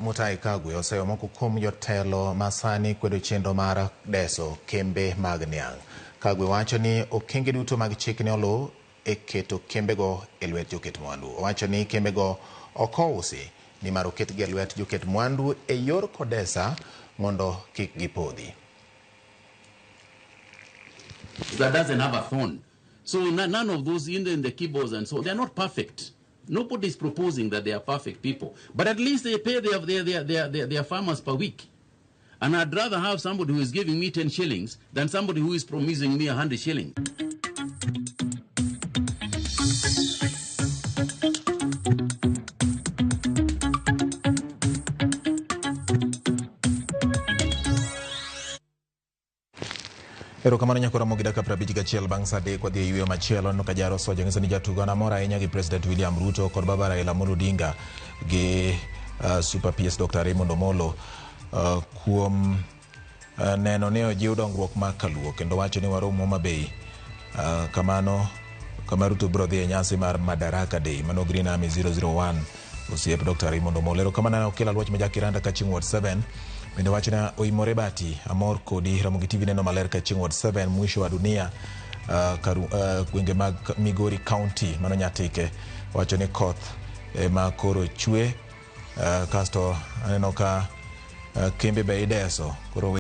Mutahi Kagwe oseyo moko kuom jotelo ma sani kwedo chenro mar deso kembe mag niang'. Kagwe wacho ni okenge duto mag chik ne oluw e keto kembego e lwet joket mwandu. Owacho ni kembego ok ousi nimar oketgi e lwet joket mwandu e yor kodesa mondo kik gipodhi. That doesn't have a thorn. So none of those in the keyboards and so, they're not perfect. Nobody is proposing that they are perfect people. But at least they pay their farmers per week. And I'd rather have somebody who is giving me 10 shillings than somebody who is promising me 100 shillings. Erokamano nyakora Ramogi dakika 51 bang' saa 3 wadhi e yweyo machielo. Aneno ka Jaro Soja nyiso ni jatugo an amor ahinya gi President William Ruto kod baba Raila Amolo Odinga gi Super PS Dr. Raymond Omolo kuom neno ni ojiw dongruok mar Kaluo kendo wacho ni warom Homa Bay. Kamano kama Ruto biro dhi e nyasi mar Madaraka Day. Mano Green Army 001 osiep Dr. Raymond Omolo. Erokamano Okelo Aluoch ma Jakiranda Kachieng' Ward 7. Bende wacho ni oimore bati amor kodi Ramogi TV neno maler Kachieng' Ward 7 mwisho wa dunia gwenge mag Migori County. Mano Nyatike wacho ni koth ema koro chwe. Kasto aneno ka kembe be ideso koro.